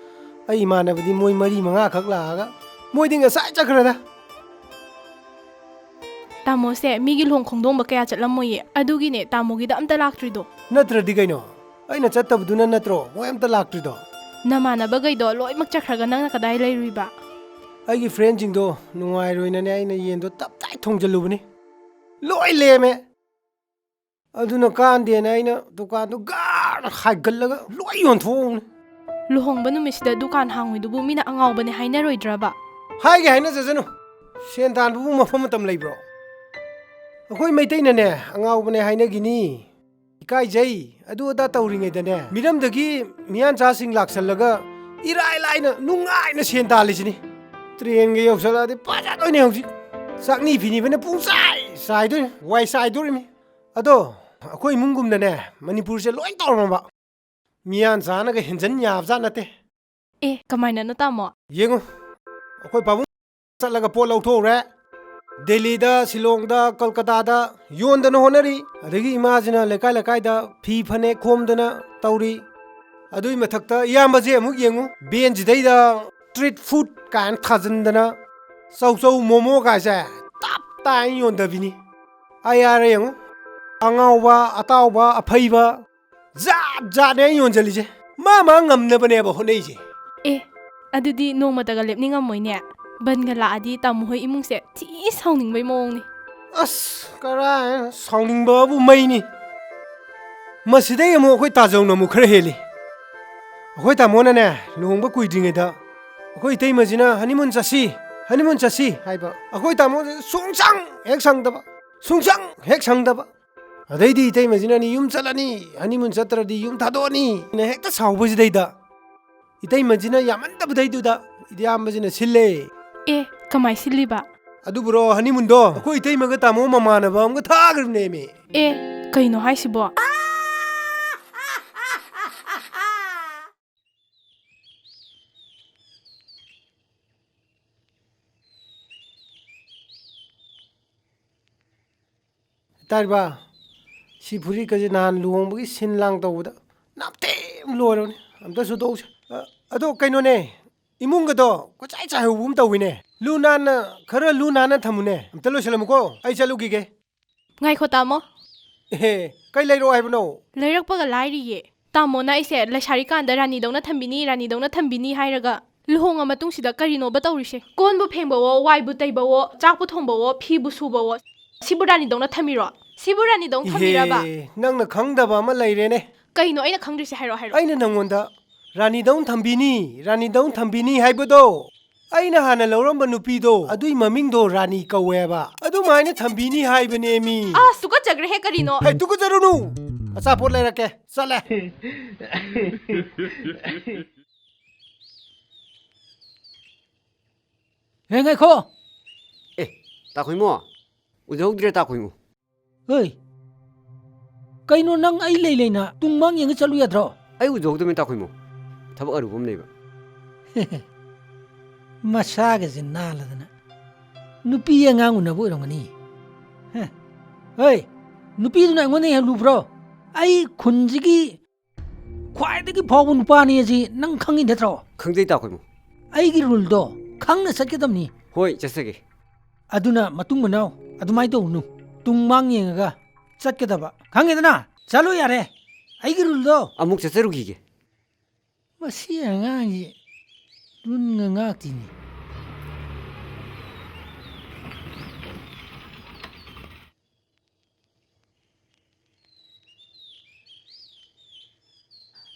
ꯑꯩ ꯏꯃꯥꯟꯅꯕꯗꯤ ꯃꯣꯏ ꯃꯔꯤ ꯃꯉꯥꯈꯛ ꯂꯥꯛꯑꯒ ꯃꯣꯏꯗꯤ ꯉꯁꯥꯏ ꯆꯠꯈ꯭ꯔꯦꯗ꯫ ꯇꯥꯃꯣꯁꯦ ꯃꯤꯒꯤ ꯂꯨꯍꯣꯡ ꯈꯣꯡꯗꯣꯡꯕ ꯀꯌꯥ ꯆꯠꯂꯝꯃꯣꯏꯌꯦ, ꯑꯗꯨꯒꯤꯅꯦ ꯇꯥꯃꯣꯒꯤꯗ ꯑꯝꯇ ꯂꯥꯛꯇ꯭ꯔꯤꯗꯣ꯫ ꯅꯠꯇ꯭ꯔꯗꯤ ꯀꯩꯅꯣ? ꯑꯩꯅ ꯆꯠꯇꯕꯗꯨꯅ ꯅꯠꯇ꯭ꯔꯣ ꯃꯣꯏ ꯑꯝꯇ ꯂꯥꯛꯇ꯭ꯔꯤꯗꯣ? ꯅꯃꯥꯟꯅꯕꯈꯩꯗꯣ ꯂꯣꯏꯃꯛ ꯆꯠꯈ꯭ꯔꯒ ꯅꯪꯅ ꯀꯗꯥꯏ ꯂꯩꯔꯨꯏꯕ? ꯑꯩꯒꯤ ꯐ꯭ꯔꯦꯟꯁꯤꯡꯗꯣ ꯅꯨꯡꯉꯥꯏꯔꯣꯏꯅꯅꯦ ꯑꯩꯅ ꯌꯦꯟꯗꯣ ꯇꯞꯇꯥꯏ ꯊꯣꯡꯖꯜꯂꯨꯕꯅꯤ꯫ ꯂꯣꯏ ꯂꯦꯝꯃꯦ꯫ ꯑꯗꯨꯅ ꯀꯥꯟꯗꯦꯅ ꯑꯩꯅ ꯗꯨꯀꯥꯟꯗꯣ ꯒꯥꯔ ꯍꯥꯏꯒꯠꯂꯒ ꯂꯣꯏ ꯌꯣꯟꯊꯣꯛꯎꯕꯅꯤ꯫ ꯂꯨꯍꯣꯡꯕ ꯅꯨꯃꯤꯠꯁꯤꯗ ꯗꯨꯀꯥꯟ ꯍꯥꯡꯉꯤꯗꯨꯕꯨ ꯃꯤꯅ ꯑꯉꯥꯎꯕꯅꯦ ꯍꯥꯏꯅꯔꯣꯏꯗ꯭ꯔꯕ? ꯍꯥꯏꯒꯦ ꯍꯥꯏꯅꯖꯁꯅꯨ꯫ ꯁꯦꯟ ꯇꯥꯟꯕꯕꯨ ꯃꯐꯝ ꯃꯇꯝ ꯂꯩꯕ꯭ꯔꯣ? ꯑꯩꯈꯣꯏ ꯃꯩꯇꯩꯅꯅꯦ, ꯑꯉꯥꯎꯕꯅꯦ ꯍꯥꯏꯅꯈꯤꯅꯤ, ꯏꯀꯥꯏꯖꯩ, ꯑꯗꯨ ꯑꯗꯥ ꯇꯧꯔꯤꯉꯩꯗꯅꯦ, ꯃꯤꯔꯝꯗꯒꯤ ꯃꯤꯌꯥꯟꯆꯥꯁꯤꯡ ꯂꯥꯛꯁꯜꯂꯒ ꯏꯔꯥꯏ ꯂꯥꯏꯅ ꯅꯨꯡꯉꯥꯏꯅ ꯁꯦꯟ ꯇꯥꯜꯂꯤꯁꯤꯅꯤ꯫ ꯇ꯭ꯔꯦꯟꯒ ꯌꯧꯁꯜꯂꯛꯑꯗꯤ ꯐꯖꯗꯣꯏꯅꯦ ꯍꯧꯖꯤꯛ꯫ ꯆꯥꯛꯅꯤ ꯐꯤꯅꯤꯕꯅ ꯄꯨꯡꯆꯥꯏ ꯆꯥꯏꯗꯣꯏꯅꯤ, ꯋꯥꯏ ꯆꯥꯏꯗꯣꯔꯤꯃꯤ꯫ ꯑꯗꯣ ꯑꯩꯈꯣꯏ ꯏꯃꯨꯡꯒꯨꯝꯅꯅꯦ, ꯃꯅꯤꯄꯨꯔꯁꯦ ꯂꯣꯏ ꯇꯧꯔꯝꯃꯕ꯫ ꯃꯤꯌꯥꯟꯆꯥꯅꯒ ꯍꯦꯟꯖꯟ ꯌꯥꯕꯖꯥꯠ ꯅꯠꯇꯦ꯫ ꯑꯦ, ꯀꯃꯥꯏꯅꯅꯣ ꯇꯥꯃꯣ? ꯌꯦꯡꯉꯨ, ꯑꯩꯈꯣꯏ ꯄꯥꯕꯨꯡ ꯆꯠꯂꯒ ꯄꯣꯠ ꯂꯧꯊꯣꯛꯎꯔꯦ꯫ ꯗꯦꯜꯂꯤꯗ, ꯁꯤꯂꯣꯡꯗ, ꯀꯜꯀꯇꯥꯗ ꯌꯣꯟꯗꯅ ꯍꯣꯠꯅꯔꯤ꯫ ꯑꯗꯒꯤ ꯏꯃꯥꯁꯤꯅ ꯂꯩꯀꯥꯏ ꯂꯩꯀꯥꯏꯗ ꯐꯤ ꯐꯅꯦꯛ ꯈꯣꯝꯗꯅ ꯇꯧꯔꯤ꯫ ꯑꯗꯨꯒꯤ ꯃꯊꯛꯇ ꯏꯌꯥꯝꯕꯁꯦ ꯑꯃꯨꯛ ꯌꯦꯡꯉꯨ, ꯚꯦꯟꯁꯤꯗꯩꯗ ꯁ꯭ꯇ꯭ꯔꯤꯠ ꯐꯨꯗ ꯀꯥꯏꯅ ꯊꯥꯖꯤꯟꯗꯅ ꯆꯧꯆꯧ ꯃꯣꯃꯣ ꯀꯥꯏꯁꯦ ꯇꯞ ꯇꯥꯏꯅ ꯌꯣꯟꯊꯕꯤꯅꯤ꯫ ꯑꯩ ꯍꯥꯏꯔꯦ ꯌꯦꯡꯉꯨ, ꯑꯉꯥꯎꯕ, ꯑꯇꯥꯎꯕ, ꯑꯐꯩꯕ, ꯖꯥꯠ ꯖꯥꯠꯅꯦ ꯑꯩ ꯌꯣꯟꯁꯤꯜꯂꯤꯁꯦ꯫ ꯃꯥ ꯃꯥ ꯉꯝꯅꯕꯅꯦꯕ ꯍꯣꯠꯅꯩꯁꯦ꯫ ꯑꯦ, ꯑꯗꯨꯗꯤ ꯅꯣꯡꯃꯇꯒ ꯂꯦꯞꯅꯤꯡꯉꯝꯃꯣꯏꯅꯦ꯫ ꯕꯟꯒ ꯂꯥꯛꯑꯗꯤ ꯇꯥꯃꯣ ꯍꯣꯏ ꯏꯃꯨꯡꯁꯦ ꯊꯤ ꯁꯥꯎꯅꯤꯡꯕꯩ ꯃꯑꯣꯡꯅꯤ꯫ ꯑꯁ, ꯀꯔꯥꯏ ꯁꯥꯎꯅꯤꯡꯕꯕꯨ ꯃꯩꯅꯤ꯫ ꯃꯁꯤꯗꯩ ꯑꯃꯨꯛ ꯑꯩꯈꯣꯏ ꯇꯥꯖꯧꯅ ꯑꯃꯨꯛ ꯈꯔ ꯍꯦꯜꯂꯤ꯫ ꯑꯩꯈꯣꯏ ꯇꯥꯃꯣꯅꯅꯦ, ꯂꯨꯍꯣꯡꯕ ꯀꯨꯏꯗ꯭ꯔꯤꯉꯩꯗ ꯑꯩꯈꯣꯏ ꯏꯇꯩꯃꯁꯤꯅ "ꯍꯅꯤꯃꯨꯟ ꯆꯠꯁꯤ, ꯍꯅꯤꯃꯨꯟ ꯆꯠꯁꯤ" ꯍꯥꯏꯕ꯫ ꯑꯩꯈꯣꯏ ꯇꯥꯃꯣꯁꯤ ꯁꯨꯡꯁꯪ ꯍꯦꯛ ꯁꯪꯗꯕ, ꯁꯨꯡꯁꯪ ꯍꯦꯛ ꯁꯪꯗꯕ꯫ ꯑꯗꯩꯗꯤ ꯏꯇꯩꯃꯁꯤꯅꯅꯤ, "ꯌꯨꯝ ꯆꯠꯂꯅꯤ, ꯍꯅꯤꯃꯨꯟ ꯆꯠꯇ꯭ꯔꯗꯤ ꯌꯨꯝ ꯊꯥꯗꯣꯛꯑꯅꯤ" ꯅ ꯍꯦꯛꯇ ꯁꯥꯎꯕꯁꯤꯗꯩꯗ, ꯏꯇꯩꯃꯁꯤꯅ ꯌꯥꯝꯃꯟꯗꯕꯗꯩꯗꯨꯗ ꯏꯌꯥꯝꯕꯁꯤꯅ ꯁꯤꯜꯂꯦ꯫ ꯑꯦ, ꯀꯃꯥꯏ ꯁꯤꯜꯂꯤꯕ? ꯑꯗꯨꯕꯨꯔꯣ, ꯍꯅꯤꯃꯨꯟꯗꯣ ꯑꯩꯈꯣꯏ ꯏꯇꯩꯃꯒ ꯇꯥꯃꯣ ꯃꯃꯥꯟꯅꯕ ꯑꯃꯒ ꯊꯥꯈ꯭ꯔꯕꯅꯦꯃꯤ꯫ ꯑꯦ, ꯀꯩꯅꯣ ꯍꯥꯏꯁꯤꯕꯣ? ꯇꯥꯔꯤꯕ? ꯁꯤ ꯐꯨꯔꯤꯠꯀꯁꯦ ꯅꯍꯥꯟ ꯂꯨꯍꯣꯡꯕꯒꯤ ꯁꯤꯟ ꯂꯥꯡ ꯇꯧꯕꯗ ꯅꯥꯞꯇꯦꯝ ꯂꯣꯏꯔꯕꯅꯦ꯫ ꯑꯝꯇ ꯁꯨꯗꯣꯛꯎꯁꯦ꯫ ꯑ, ꯑꯗꯣ ꯀꯩꯅꯣꯅꯦ, ꯏꯃꯨꯡꯒꯗꯣ ꯀꯣꯏꯆꯥꯏ ꯆꯥꯏꯍꯧꯕꯒꯨꯝ ꯇꯧꯋꯤꯅꯦ꯫ ꯂꯨ ꯅꯥꯟꯅ, ꯈꯔ ꯂꯨ ꯅꯥꯟꯅ ꯊꯝꯃꯨꯅꯦ꯫ ꯑꯝꯇ ꯂꯣꯏꯁꯤꯜꯂꯝꯃꯨꯀꯣ, ꯑꯩ ꯆꯠꯂꯨꯈꯤꯒꯦ꯫ ꯉꯥꯏꯈꯣ ꯇꯥꯃꯣ꯫ ꯑꯦꯍꯦ, ꯀꯩ ꯂꯩꯔꯛꯑꯣ ꯍꯥꯏꯕꯅꯣ? ꯂꯩꯔꯛꯄꯒ ꯂꯥꯏꯔꯤꯌꯦ꯫ ꯇꯥꯃꯣꯅ ꯑꯩꯁꯦ ꯂꯩꯁꯥꯔꯤꯀꯥꯟꯗ ꯔꯥꯅꯤꯗꯧꯅ ꯊꯝꯕꯤꯅꯤ, ꯔꯥꯅꯤꯗꯧꯅ ꯊꯝꯕꯤꯅꯤ ꯍꯥꯏꯔꯒ ꯂꯨꯍꯣꯡꯉ ꯃꯇꯨꯡꯁꯤꯗ ꯀꯔꯤꯅꯣꯕ ꯇꯧꯔꯤꯁꯦ? ꯀꯣꯟꯕꯨ ꯐꯦꯡꯕꯋꯣ, ꯋꯥꯏꯕꯨ ꯇꯩꯕꯋꯣ, ꯆꯥꯛꯄꯨ ꯊꯣꯡꯕꯋꯣ, ꯐꯤꯕꯨ ꯁꯨꯕꯋꯣ, ꯁꯤꯕꯨ ꯔꯥꯅꯤꯗꯧꯅ ꯊꯝꯃꯤꯔꯣ? ꯁꯤꯕꯨ ꯔꯥꯅꯤꯗꯧꯅ ꯊꯝꯃꯤꯔꯕ? ꯏꯍꯦ, ꯅꯪꯅ ꯈꯪꯗꯕ ꯑꯃ ꯂꯩꯔꯦꯅꯦ꯫ ꯀꯩꯅꯣ ꯑꯩꯅ ꯈꯪꯗ꯭ꯔꯤꯁꯦ? ꯍꯥꯏꯔꯛꯑꯣ, ꯍꯥꯏꯔꯛꯑꯣ꯫ ꯑꯩꯅ ꯅꯪꯉꯣꯟꯗ "ꯔꯥꯅꯤꯗꯧꯅ ꯊꯝꯕꯤꯅꯤ, ꯔꯥꯅꯤꯗꯧꯅ ꯊꯝꯕꯤꯅꯤ" ꯍꯥꯏꯕꯗꯣ, ꯑꯩꯅ ꯍꯥꯟꯅ ꯂꯧꯔꯝꯕ ꯅꯨꯄꯤꯗꯣ, ꯑꯗꯨꯏ ꯃꯃꯤꯡꯗꯣ ꯔꯥꯅꯤ ꯀꯧꯋꯦꯕ꯫ ꯑꯗꯨꯃꯥꯏꯅ ꯊꯝꯕꯤꯅꯤ ꯍꯥꯏꯕꯅꯦ ꯃꯤ꯫ ꯑꯁ, ꯇꯨꯀꯠꯆꯈ꯭ꯔꯦꯍꯦ, ꯀꯔꯤꯅꯣ? ꯍꯦ, ꯇꯨꯀꯠꯆꯔꯨꯅꯨ꯫ ꯑꯆꯥꯄꯣꯠ ꯂꯩꯔꯛꯀꯦ꯫ ꯆꯠꯂꯦ꯫ ꯍꯦ, ꯉꯥꯏꯈꯣ꯫ ꯑꯦ, ꯇꯥꯈꯣꯏꯃꯣ꯫ ꯎꯖꯍꯧꯗ꯭ꯔꯦ, ꯇꯥꯈꯣꯏꯃꯣ꯫ ꯍꯣꯏ꯫ ꯀꯩꯅꯣ, ꯅꯪ ꯑꯩ ꯂꯩ ꯂꯩꯅ ꯇꯨꯡ ꯃꯥꯡ ꯌꯦꯡꯉ ꯆꯠꯂꯨ ꯌꯥꯗ꯭ꯔꯣ? ꯑꯩ ꯎꯖꯍꯧꯗꯕꯅꯤ, ꯇꯥꯈꯣꯏꯃꯣ꯫ ꯊꯕꯛ ꯑꯔꯨꯕ ꯑꯃ ꯂꯩꯕ꯫ ꯃꯁꯥꯒꯁꯦ ꯅꯥꯜꯂꯗꯅ꯫ ꯅꯨꯄꯤ ꯑꯉꯥꯡ ꯎꯅꯕ ꯑꯣꯏꯔꯝꯒꯅꯤ꯫ ꯍꯦ꯫ ꯍꯣꯏ, ꯅꯨꯄꯤꯗꯨꯅ ꯑꯩꯉꯣꯟꯗ ꯍꯦꯟꯅ ꯂꯨꯕ꯭ꯔꯣ? ꯑꯩ ꯈꯨꯟꯁꯤꯒꯤ ꯈ꯭ꯋꯥꯏꯗꯒꯤ ꯐꯥꯎꯕ ꯅꯨꯄꯥꯅꯤ ꯑꯁꯤ ꯅꯪ ꯈꯪꯉꯤ ꯅꯠꯇ꯭ꯔꯣ? ꯈꯪꯖꯩ, ꯇꯥꯈꯣꯏꯃꯣ꯫ ꯑꯩꯒꯤ ꯔꯨꯜꯗꯣ ꯈꯪꯅ ꯆꯠꯀꯗꯕꯅꯤ꯫ ꯍꯣꯏ, ꯆꯠꯆꯒꯦ꯫ ꯑꯗꯨꯅ ꯃꯇꯨꯡ ꯃꯅꯥꯎ ꯑꯗꯨꯃꯥꯏꯅ ꯇꯧꯅꯨ꯫ ꯇꯨꯡ ꯃꯥꯡ ꯌꯦꯡꯉꯒ ꯆꯠꯀꯗꯕ꯫ ꯈꯪꯉꯦꯗꯅ? ꯆꯠꯂꯣ ꯌꯥꯔꯦ꯫ ꯑꯩꯒꯤ ꯔꯨꯜꯗꯣ꯫ ꯑꯃꯨꯛ ꯆꯠꯆꯔꯨꯈꯤꯒꯦ꯫ ꯃꯁꯤ ꯑꯉꯥꯡꯁꯤ ꯔꯨꯜꯒ ꯉꯥꯛꯇꯤꯅꯤ꯫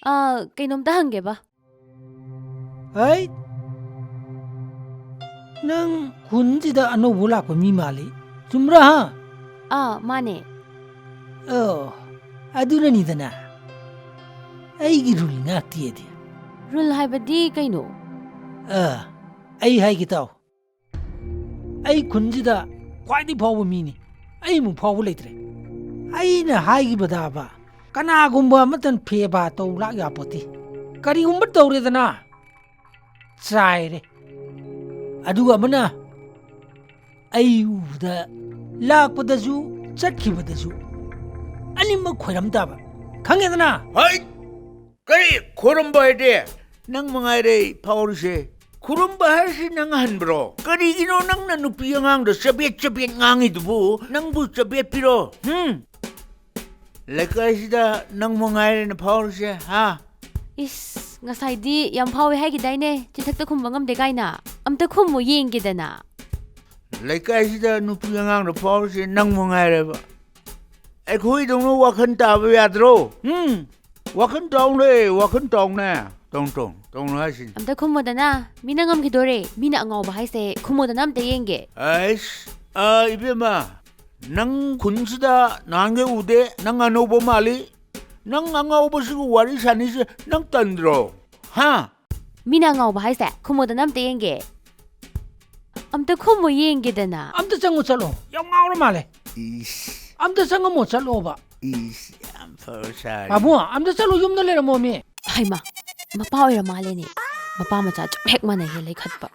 ꯑꯥ, ꯀꯩꯅꯣꯝꯇ ꯍꯪꯒꯦꯕ꯫ ꯍꯩ! ꯅꯪ ꯈꯨꯟꯁꯤꯗ ꯑꯅꯧꯕ ꯂꯥꯛꯄ ꯃꯤ ꯃꯥꯜꯂꯤ꯫ ꯆꯨꯝꯕ꯭ꯔꯥ, ꯍꯥ? ꯑꯥ, ꯃꯥꯅꯦ꯫ ꯑꯣ, ꯑꯗꯨꯅꯅꯤꯗꯅ꯫ ꯑꯩꯒꯤ ꯔꯨꯜ ꯉꯥꯛꯇꯦꯗꯤ꯫ ꯔꯨꯜ ꯍꯥꯏꯕꯗꯤ ꯀꯩꯅꯣ? ꯑꯥ, ꯑꯩ ꯍꯥꯏꯒꯦ ꯇꯥꯎ꯫ ꯑꯩ ꯈꯨꯟꯁꯤꯗ ꯈ꯭ꯋꯥꯏꯗꯒꯤ ꯐꯥꯎꯕ ꯃꯤꯅꯤ꯫ ꯑꯩꯃꯨꯛ ꯐꯥꯎꯕ ꯂꯩꯇ꯭ꯔꯦ꯫ ꯑꯩꯅ ꯍꯥꯏꯈꯤꯕꯗꯕ ꯀꯅꯥꯒꯨꯝꯕ ꯑꯃꯠꯇꯅ ꯐꯦꯕꯥ ꯇꯧ ꯂꯥꯛ ꯌꯥꯄꯣꯠꯇꯦ꯫ ꯀꯔꯤꯒꯨꯝꯕ ꯇꯧꯔꯦꯗꯅ, ꯆꯥꯏꯔꯦ꯫ ꯑꯗꯨꯒ ꯑꯃꯅ ꯑꯩ ꯎꯕꯗ ꯂꯥꯛꯄꯗꯁꯨ ꯆꯠꯈꯤꯕꯗꯁꯨ ꯑꯅꯤꯃꯛ ꯈꯣꯏꯔꯝ ꯇꯥꯕ꯫ ꯈꯪꯉꯦꯗꯅ? ꯍꯩꯠ! ꯀꯔꯤ ꯈꯣꯏꯔꯝꯕ ꯍꯥꯏꯗꯤ? ꯅꯪ ꯃꯉꯥꯏꯔꯦ ꯐꯥꯎꯔꯤꯁꯦ꯫ ꯈꯨꯔꯨꯝꯕ ꯍꯥꯏꯔꯤꯁꯤ ꯅꯪ ꯍꯟꯕ꯭ꯔꯣ? ꯀꯔꯤꯒꯤꯅꯣ ꯅꯪꯅ ꯅꯨꯄꯤ ꯑꯉꯥꯡꯗ ꯆꯕꯦꯠ ꯆꯕꯦꯠ ꯉꯥꯡꯉꯤꯗꯨꯕꯨ? ꯅꯪꯕꯨ ꯆꯕꯦꯠꯄꯤꯔꯣ? ꯍꯨꯝ? ꯂꯩꯀꯥꯏꯁꯤꯗ ꯅꯪ ꯃꯉꯥꯏꯔꯦꯅ ꯐꯥꯎꯔꯤꯁꯦ, ꯍꯥ? ꯏꯁ, ꯉꯁꯥꯏꯗꯤ ꯌꯥꯝ ꯐꯥꯎꯋꯦ ꯍꯥꯏꯈꯤꯗꯥꯏꯅꯦ, ꯆꯤꯊꯛꯇ ꯈꯨꯝꯕ ꯉꯝꯗꯦ ꯀꯥꯏꯅ? ꯑꯝꯇ ꯈꯨꯝꯃꯨ ꯌꯦꯡꯒꯦꯗꯅ꯫ ꯂꯩꯀꯥꯏꯁꯤꯗ ꯅꯨꯄꯤ ꯑꯉꯥꯡꯗ ꯐꯥꯎꯔꯤꯁꯦ ꯅꯪ ꯃꯉꯥꯏꯔꯦꯕ꯫ ꯑꯩꯈꯣꯏꯗꯧꯅ ꯋꯥꯈꯜ ꯇꯥꯕ ꯌꯥꯗ꯭ꯔꯣ? ꯍꯨꯝ? ꯋꯥꯈꯜ ꯇꯥꯎꯅꯦ, ꯋꯥꯈꯜ ꯇꯥꯎꯅꯦ꯫ ꯇꯣꯡ ꯇꯣꯡ ꯇꯣꯡ ꯍꯥꯏꯁꯤꯅꯤ꯫ ꯑꯝꯇ ꯈꯨꯝꯃꯣꯗꯅ, ꯃꯤꯅ ꯉꯝꯈꯤꯗꯣꯔꯦ꯫ ꯃꯤꯅ ꯑꯉꯥꯎꯕ ꯍꯥꯏꯁꯦ ꯈꯨꯝꯃꯣꯗꯅ ꯑꯝꯇ ꯌꯦꯡꯒꯦ꯫ ꯑꯩꯁ, ꯑ, ꯏꯕꯦꯝꯃ, ꯅꯪ ꯈꯨꯟꯁꯤꯗ ꯅꯍꯥꯟꯒꯩ ꯎꯗꯦ꯫ ꯅꯪ ꯑꯅꯧꯕ ꯃꯥꯜꯂꯤ꯫ ꯅꯪ ꯑꯉꯥꯎꯕꯁꯤꯕꯨ ꯋꯥꯔꯤ ꯁꯥꯟꯅꯩꯁꯦ ꯅꯪ ꯇꯟꯗ꯭ꯔꯣ? ꯍꯥ? ꯃꯤꯅ ꯑꯉꯥꯎꯕ ꯍꯥꯏꯁꯦ ꯈꯨꯝꯃꯣꯗꯅ ꯑꯝꯇ ꯌꯦꯡꯒꯦ꯫ ꯑꯝꯇ ꯈꯨꯝꯃꯣ ꯌꯦꯡꯒꯦꯗꯅ꯫ ꯑꯝꯇ ꯆꯪꯉꯨ ꯆꯠꯂꯣ꯫ ꯌꯥꯝ ꯉꯥꯎꯔ ꯃꯥꯜꯂꯦ꯫ ꯏꯁ꯫ ꯑꯝꯇ ꯆꯪꯉꯝꯃꯣ ꯆꯠꯂꯣꯕ꯫ ꯏꯁ, ꯌꯥꯝ ꯐꯕ ꯁꯥꯔꯤ꯫ ꯄꯥꯕꯨꯡ, ꯑꯝꯇ ꯆꯠꯂꯣ, ꯌꯨꯝꯗ ꯂꯩꯔꯝꯃꯣ ꯃꯤ꯫ ꯍꯩꯃꯥ, ꯃꯄꯥ ꯑꯣꯏꯔ ꯃꯥꯜꯂꯦꯅꯦ꯫ ꯃꯄꯥ ꯃꯆꯥ ꯆꯞ ꯍꯦꯛ ꯃꯥꯟꯅꯩꯍꯦ ꯂꯩꯈꯠꯄ꯫